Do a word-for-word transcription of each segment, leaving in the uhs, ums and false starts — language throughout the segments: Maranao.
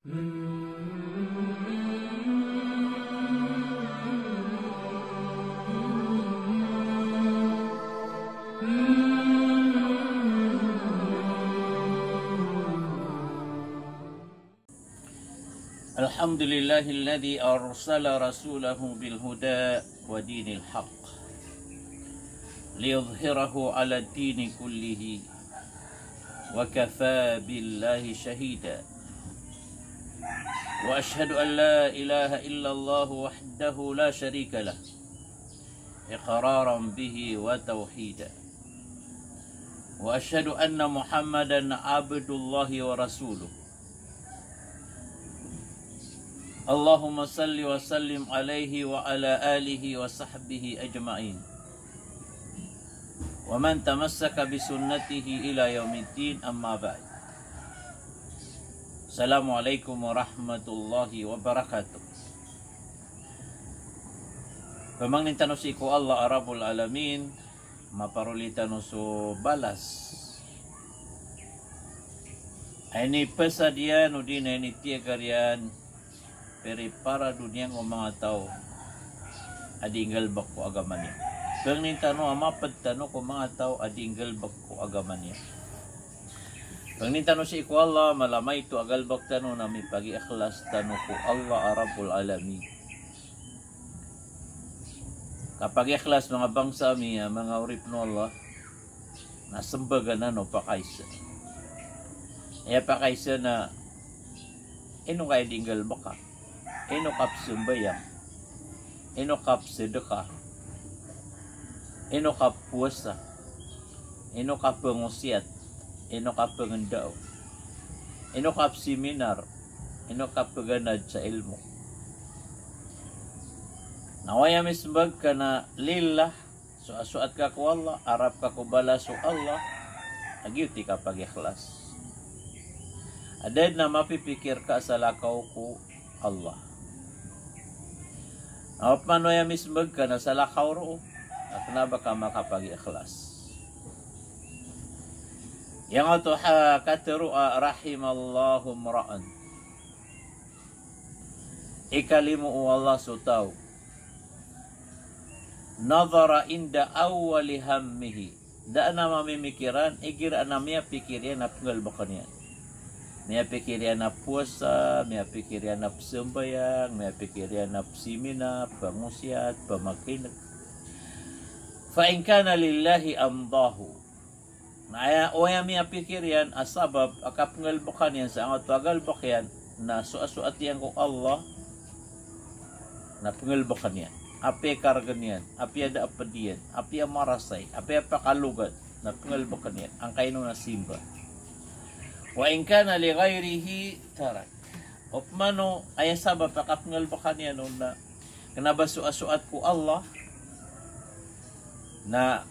الحمد لله الذي أرسل رسوله بالهدى ودين الحق ليظهره على الدين كله وكفى بالله شهيدا. وأشهد أن لا إله إلا الله وحده لا شريك له إقرارا به وتوحيدا. وأشهد أن محمدا عبد الله ورسوله. اللهم صل وسلم عليه وعلى آله وصحبه أجمعين. ومن تمسك بسنته إلى يوم الدين، أما بعد. السلام عليكم ورحمة الله وبركاته. Pamangnin tano sii ko Allah a Rabbul Alamin, maparoli tano so balas a inipasad iyan odi na initiyagar iyan, piri para doniya o manga taw a di nggalbk ko agama niyan. Pangnin tano a mapd tano ko manga taw a di nggalbk ko agama niyan. Pangnin tano sii ko Allah, mala maito a galbk tano na mipagikhlas tano ko Allah a Rabbul Alamin. Kapagikhlas, manga bangsa mi, a manga oripn o Allah, na smbag anan o pakaisa. Aya pakaisa na ino ka di nggalbka, ino ka pzambayang, ino ka pzadka, ino ka pphowasa, ino ka pphangosiyat, ino ka pphangndao, ino ka psiminar, ino ka pphganad sa ilmo. Na aya mismbag ka na lillah, soasoat ka ko Allah, arap ka ko balas o Allah, a giyoto i kapagikhlas. Adn a mapipikir ka a salakaw ko Allah. Opama aya mismbag ka na salakaw roo, a kna ba ka makapagikhlas. Giyangkoto a katharo a rahimallahu imra'an. Ikalimo o Allah so taw. Nadhara inda awwali hammihi. Da a mamimikiran igira a miyapikir iyan a pnggalbkn iyan. Miyapikir iyan a powasa, miyapikir iyan a pzambayang, miyapikir iyan a pziminar, pangosiyat, pamakin'g. Fa in kana lillahi amdahu. Na aya, o aya miyapikir iyan a sabap a kapnggalbkn iyan sa angkoto a galbk iyan na soasoat iyan ko Allah, na pnggalbkn iyan. Apiya kargn iyan, apiya da a pd iyan, apiya marasay, apiya pakalogad, na pnggalbkn iyan. Angkaino na simba. Wa in kana li ghairihi tarak. Opama aya sabap a kapnggalbkn iyan on na kna ba soasoat ko Allah, na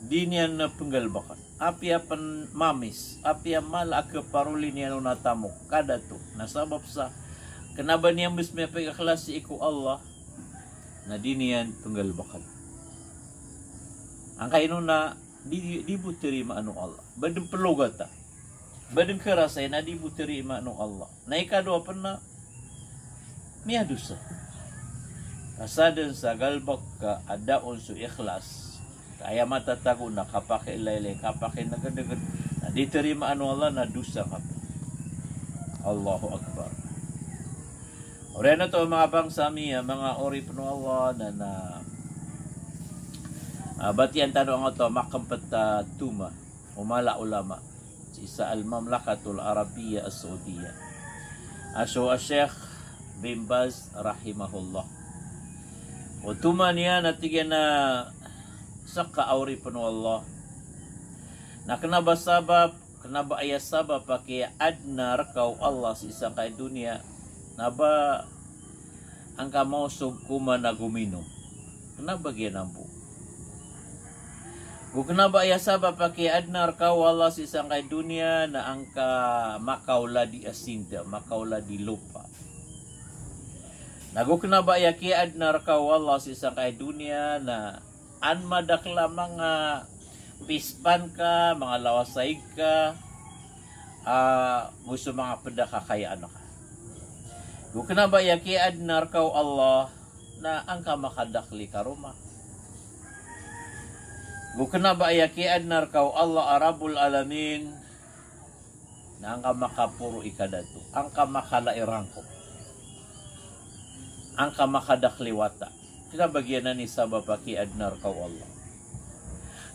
di niyan pnggalbkn. Apiya pn mamis, apiya mala a kaparoli niyan on a tamok, kadato. Na sabap sa kna ba niyan bs miyapagikhlas sii ko Allah, na di niyan pnggalbkn. Angkaino na di, di bo tarimaan o Allah. Ba dn plogata, ba dn karasay na di bo tarimaan o Allah. Na ikadowa pn na miyadosa. Ka sadn sa galbk ka a da on so ikhlas, ka aya matatago na kapakiilaylay, kapakinegedeged, na di tarimaan o Allah, na dosa ka pn. Allahu Akbar. Oriyan oto, manga bangsa mi, a manga oripn o Allah, na, na, ah, batiyan tano angkoto a makmpt a toma o mala a ulama sii sa Al-Mamlakatul Arabiyyah As-Saudiyyah, a so a Sheikh bin Baz rahimahullah. O toma niyan na tig iyan a ska a oripn o Allah, na kna ba sabap, kna ba aya sabap a kiyaadna rka o Allah sii sangkai doniya, na ba angka maosob ko man a gominom. Kna ba giyanan bo. Go kna ba aya sabap a kiyaadna rka o Allah sii sangkai doniya na angka makaolad i asinda, makaolad i lopa. Na go kna ba aya kiyaadna rka o Allah sii sangkai doniya na an madakl a manga pispan ka, manga lawasaig ka, Ah, go so manga pd a kakayaan ka. Go kna ba aya kiyaadna rka o Allah na an ka makadakl i karoma. Go kna ba aya kiyaadna rka o Allah a Rabbul Alamin na an ka makaporo i kadato, an ka makala i rangkop, an ka makadakl i wata. Kna ba giyanan i sabap a kiyaadna rka o Allah.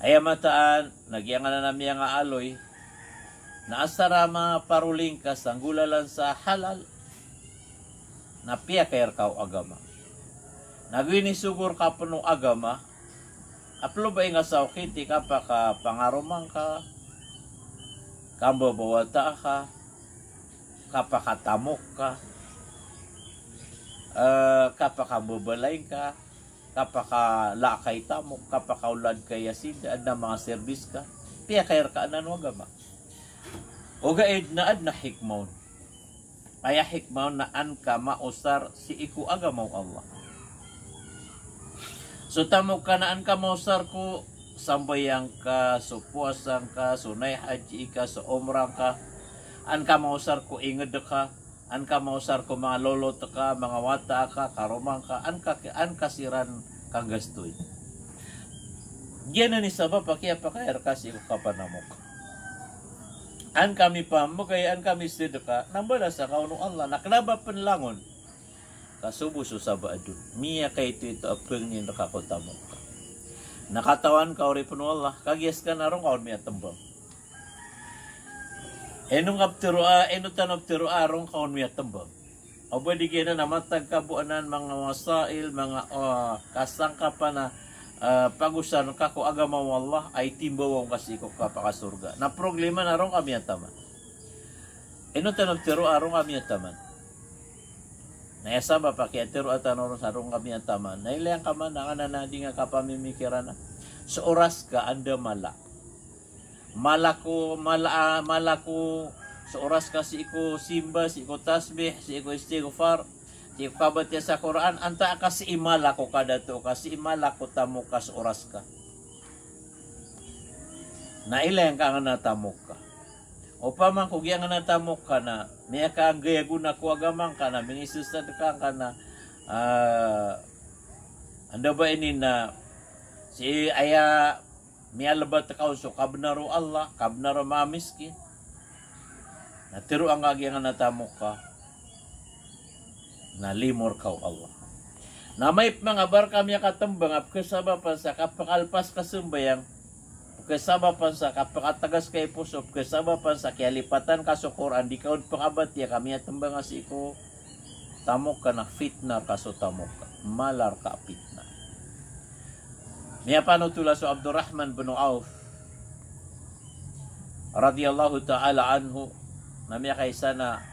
Aya mataan na giyangkanan a miyangaaloy na asar a maparoli ngka sa nggolalan sa halal, na piyakay rka o agama. Na go inisogo rka pn o agama a plobai ngka sa okit i kapakapangaroma ngka, kambabawata ka, kapakatamok ka, eh, kapakambabalaing ka, kapakala ka i tamok, kapakaolad ka i yasin, adn a manga serbis ka, piyakay rka anan o agama. Ogaid na adn a hikmah on. Aya hikmah on na an ka maosar sii ko agama o Allah. So tamok ka na an ka maosar ko sambayang ka, so powasa ngka, so naihaji ka, so omrah ngka, an ka maosar ko ingd ka, an ka maosar ko manga lolot ka, manga wata ka, karoma ngka, an ka, an ka siran kanggastoy. Giyanan i sabap a kiyapakay rka sii ko kapanamok. An ka mipamgay, an ka misedka, na mbalasa ka on o Allah, na kna ba pn langon ka so bo so sabaad on. Miyakaitoito a pangnin rka ko tamok. Na katawan ka, oripn o Allah, kagiya ska na roo ngka on miyatmbang. Ino ngka ptharoa, ino tano ptharoa a roo ngka on miyatmbang. O ba di giyanan a matag ka bo anan manga wasail, manga, ah, kasangkapan a, ah, pagosaran ka ko agama o Allah, a itimbawaw ngka sii ko kapakasorga. Na problema na roo ngka miyataman. Ino tano ptharoa a roo ngka miyataman. Na aya sabap a kiyatharoa tano ron sa roo ngka miyataman na ilay angka man a nganan a di ngka kapamimikiran a so oras ka anda mala. Mala ko, mala, ah, mala ko so oras ka sii ko simba, sii ko tasbih, sii ko istighfar, sii ko kabatiya sa Qur'an, antaa ka sii mala ko kadato ka, sii mala ko tamok ka so oras ka. Na ilay angka nganan a tamok ka. Opama ko giyangkanan a tamok ka na miyakaanggay a gona ko agama ngka na minisesadka ngka na, ah, anda ba ini na sii aya miyalbat ka on so kabnar o Allah, kabnar o manga miskin. Na tharoa ngka giyangkanan a tamok ka na limo rka o Allah. Na amay pman a ba rka miyakatmbang a pkhasabapan sa kapakalpas ka sambayang, pkhasabapan sa kapakatagas ka i poso, pkhasabapan sa kiyalipatan ka so Qur'an, di ka on pkabatiya ka miyatmbang a sii ko tamok ka, na fitnah rka so tamok ka, mala rka a fitnah. Miyapanothol a so Abdurrahman bin Auf radhiyallahu ta'ala anhu na miyakaisa na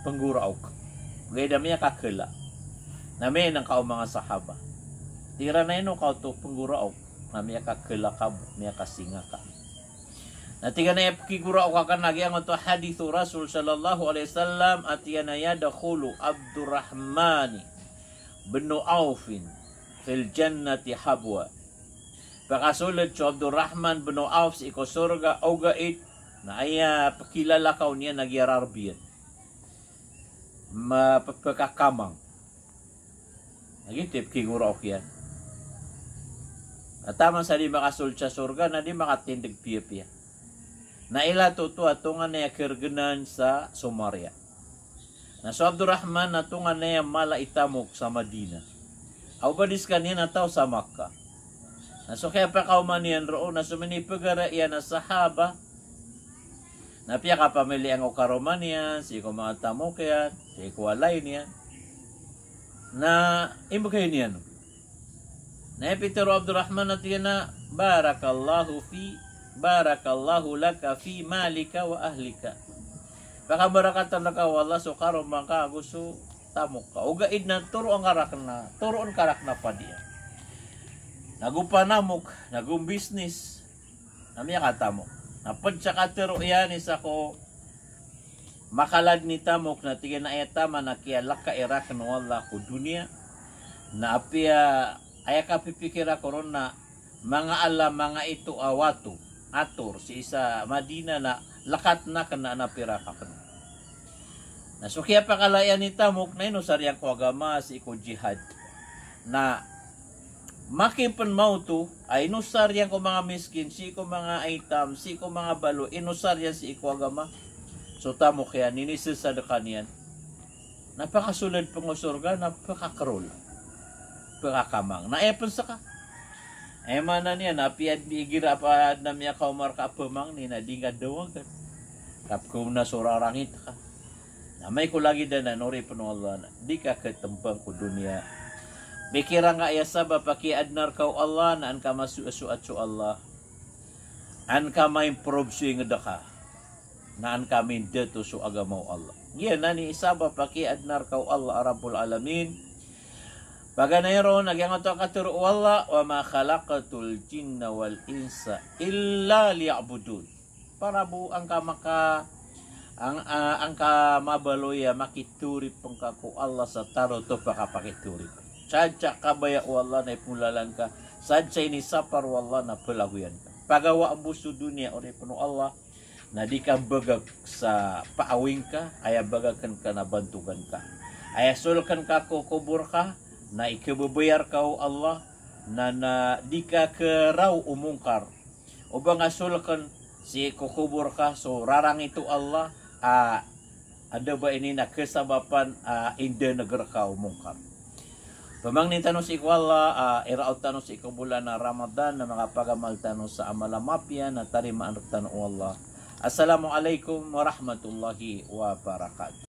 pnggoraok. Ogaid na miyakakala. Na miyainngka o manga sahaba. Tig iran a ino ka oto pnggoraok? Na miyakakala kami, miyakasinga kami. Na tig iyan a aya pkigoraok akn na giyangkoto a hadith o Rasul sallallahu alaihi wasallam a tig iyan a yadkhulu Abdurrahman bin Auf fil jannati habwa. Pakasold so Abdurrahman bin Auf sii ko sorga, ogaid na aya pkilalakaw niyan na giyararbiyan. Mapepekakamang. Na giyoto i pkigoraok iyan. Na taman sa di makasold sa sorga, na di makatindg piyapiya. Na ilay oto a tonganay a kergnan sa Samaria. Na so Abdurrahman na tonganay a mala i tamok sa Madinah. Aw ba di skaniyan a taw sa Makkah. Na so kiyapakaoma niyan roo na so minipegara iyan a sahaba na piyakapamili angka o karoma niyan, sii ko manga tamok iyan, sii ko walay niyan. Na imbgay niyan. Na aya pitharo o Abdurrahman a tig iyan a, "Barakallahu fi, barakallahu laka fi malika wa ahlika." Pakabarakatan rka o Allah so karoma ngka ago so tamok ka. Ogaid na toroon ka rakn a, toroon ka rakn a padiya. Na go panamok, na go business, na miyakatamok. Na pd sa katharo iyan i isa ko makaladn i tamok na tig iyan a aya taman a kiyalaka irakn o Allah ko doniya na apiya aya kapipikira ko ron na manga ala manga ito a wato, ator sii sa Madinah na Lakat na kena na pira ka pen. Na so kiyapakalaya niyan tamok na inosar iyan ko agama sii ko jihad. Na makipen maoto a inosar iyan ko manga miskin, sii ko manga aitam, sii ko manga balo, inosar iyan sii ko agama. So tamok iyan, inisesadka niyan. Na pakasoled pen ko sorga, na pakakerol. Pekakamang. Na aya pen seka. Aya maana niyan, na apiya igira apiya aden a miyakaoma reka a pemangni, na di ngka dawagen. Kapkaona so rarangit ka. Na amay ko lagid anan, oripen o Allah, na di ka ketembang ko doniya. Pikiran ka aya sabap a kiyaadna reka o Allah, na an ka masoasoat so Allah. An ka ma-improve so inged ka. Na an ka mindato so agama o Allah. Giyanan i sabap a kiyaadna reka o Allah a Rabbul Alamin. Paganay ron, a giyangkoto a katharo o Allah, "Wa ma khalaqtul jinna wal insa illa liya'budun." Para bo angka maka, ang, ah, angka mabaloy a makitorip ngka ko Allah sa tarotop a kapakitorip. Sadn sa kabaya o Allah na ipengolalan ka, sadn sa inisapar o Allah na pelagoyan ka. Pagawa bo so doniya, oripen o Allah, na di ka mbagak sa paawing ka, aya bagaken ka na bantogan ka. Aya soleken ka ko kobor ka, na ikebebayar ka o Allah, na, na di ka keraw o mongkar. O ba nga soleken sii ko kobor ka so rarangit o Allah, a, a da ba ini na kesabapan a indeneg reka o mongkar. Pemangnin tano sii ko Allah a iraot tano sii ko bolan a Ramadan na makapagamal tano sa amal a mapiya na tarimaan rektano o Allah. Assalamu alaikum warahmatullahi wabarakatuh.